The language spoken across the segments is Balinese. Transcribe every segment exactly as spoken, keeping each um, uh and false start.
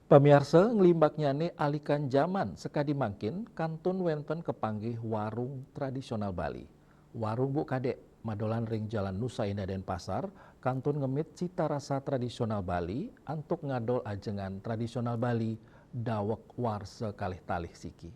Pamiarsa, nglimbaknyane alikan jaman, sakadi mangkin kantun wenten kapanggih warung tradisional Bali. Warung Buk Kadek, madolan ring Jalan Nusa Indah, Denpasar, kantun ngemit cita rasa tradisional Bali antuk ngadol ajengan tradisional Bali, dawek warsa kalih talih siki.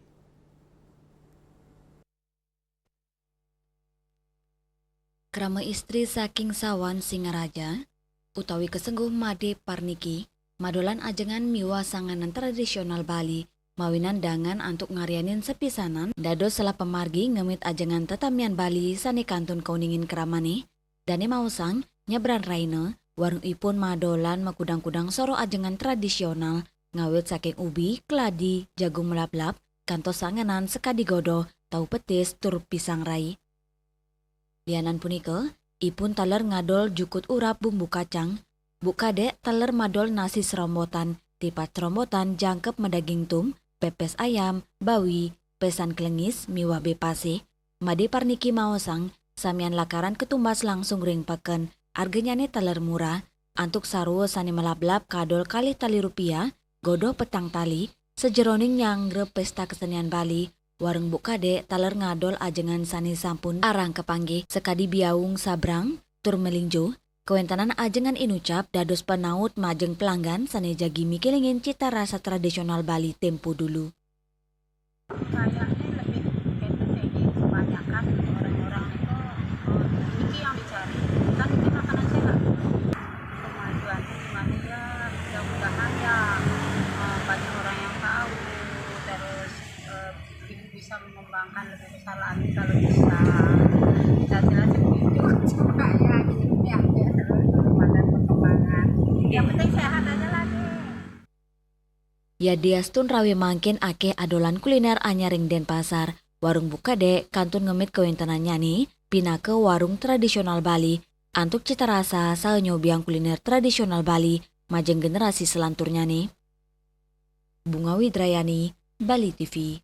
Krama istri saking Sawan Singaraja utawi kasengguh Made Parniki madolan ajengan miwah sanganan tradisional Bali, mawinan dangan antuk ngaryanin sapisanan dados salah pamargi ngemit ajengan tetamian Bali sane kantun kauningin kramane. Dane maosang, nyabran raina, warung ipun madolan makudang-kudang soroh ajengan tradisional, ngawit saking ubi, keladi, jagung melablab, kantos sanganan sakadi godoh, tahu petis, tur pisang rai. Lianan punika, ipun taler ngadol jukut urap bumbu kacang, Buk Kadek taler madol nasi serombotan, tipat serombotan jangkep madaging tum, pepes ayam, bawi, pesan kelengis, miwah bepase. Made Parniki maosang, samian lakaran katumbas langsung ring peken, arganyane taler murah, antuk sarwa sane melablab kadol kalih tali rupiah, godoh petang tali, sajeroning nyanggra pesta kesenian Bali, warung Buk Kadek taler ngadol ajengan sane sampun arang kapanggih, sakadi biaung sabrang, tur melinjo, kawentenan ajengan inucap dados panaut majeng pelanggan sane jagi mikilingin cita rasa tradisional Bali tempo dulu. Kayaknya lebih itu sih, Di. Kebanyakan orang-orang itu, eh, niki yang dicari. Kan niki makanan sehat. Kemajuannya gimana ya? Mudah-mudahan ya, eh, banyak orang yang tahu, terus, eh, ibu bisa mengembangkan lebih besar lagi kalau bisa. Cita-cita sih begitu. Cuma ya, gini ya, ya, terus belum ada perkembangan. Yang penting sehat aja lah, Di. Yadiastun rawe mangkin akeh adolan kuliner anyar ring Denpasar, warung Buk Kadek kantun ngemit kawentenannyane pinaka warung tradisional Bali, antuk cita rasa saha nyobiang kuliner tradisional Bali majeng generasi selanturnyane. Bunga Widrayani, Bali T V.